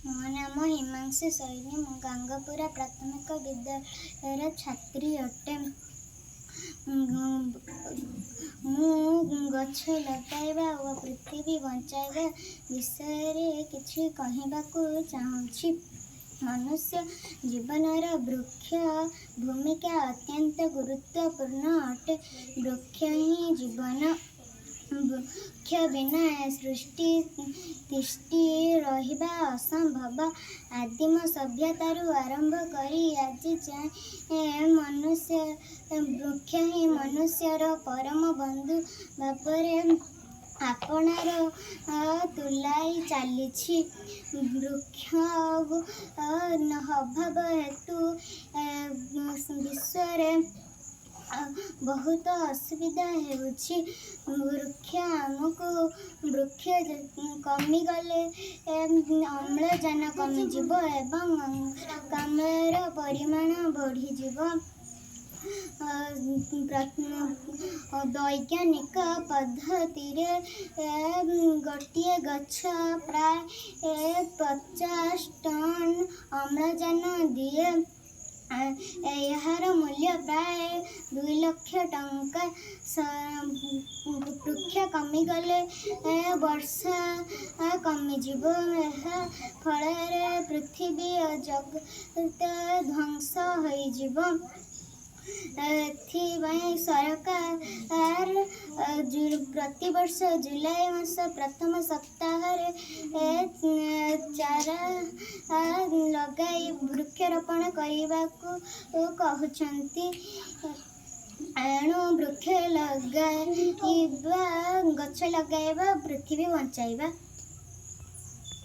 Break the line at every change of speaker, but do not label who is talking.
ମୋ ନାମ ହିମାଂଶୀ ସୈନୀ। ମୁଁ ଗାଙ୍ଗପୁରା ପ୍ରାଥମିକ ବିଦ୍ୟାଳୟର ଛାତ୍ରୀ ଅଟେ। ମୁଁ ଗଛ ଲଗାଇବା ଓ ପୃଥିବୀ ବଞ୍ଚାଇବା ବିଷୟରେ କିଛି କହିବାକୁ ଚାହୁଁଛି। ମନୁଷ୍ୟ ଜୀବନର ବୃକ୍ଷ ଭୂମିକା ଅତ୍ୟନ୍ତ ଗୁରୁତ୍ୱପୂର୍ଣ୍ଣ ଅଟେ। ବୃକ୍ଷ ହିଁ ଜୀବନ। ବୃକ୍ଷ ବିନା ସୃଷ୍ଟି ତିଷ୍ଠି ରହିବା ଅସମ୍ଭବ। ଆଦିମ ସଭ୍ୟତାରୁ ଆରମ୍ଭ କରି ଆଜି ଯାଏଁ ମନୁଷ୍ୟ ବୃକ୍ଷ ହିଁ ମନୁଷ୍ୟର ପରମ ବନ୍ଧୁ ଭାବରେ ଆପଣାର ତୁଲାଇ ଚାଲିଛି। ବୃକ୍ଷ ଅଭାବ ହେତୁ ବିଶ୍ୱରେ ବହୁତ ଅସୁବିଧା ହେଉଛି। ବୃକ୍ଷ ଆମକୁ ବୃକ୍ଷ କମିଗଲେ ଅମ୍ଳଜାନ କମିଯିବ ଏବଂ ଅଙ୍ଗାରକାମ୍ଳର ପରିମାଣ ବଢ଼ିଯିବ। ବୈଜ୍ଞାନିକ ପଦ୍ଧତିରେ ଗୋଟିଏ ଗଛ ପ୍ରାୟ 50 ଟନ୍ ଅମ୍ଳଜାନ ଦିଏ। ଏହାର ମୂଲ୍ୟ ପ୍ରାୟ 2 ଲକ୍ଷ ଟଙ୍କା। ବୃକ୍ଷ କମିଗଲେ ବର୍ଷା କମିଯିବ। ଏହା ଫଳରେ ପୃଥିବୀ ଜଗତ ଧ୍ୱଂସ ହୋଇଯିବ। ଏଥିପାଇଁ ସରକାର ପ୍ରତିବର୍ଷ ଜୁଲାଇ ମାସ ପ୍ରଥମ ସପ୍ତାହରେ ଚାରା ଲଗାଇ ବୃକ୍ଷରୋପଣ କରିବାକୁ କହୁଛନ୍ତି। ଏଣୁ ବୃକ୍ଷ ଲଗାଇବା, ଗଛ ଲଗାଇବା, ପୃଥିବୀ ବଞ୍ଚାଇବା।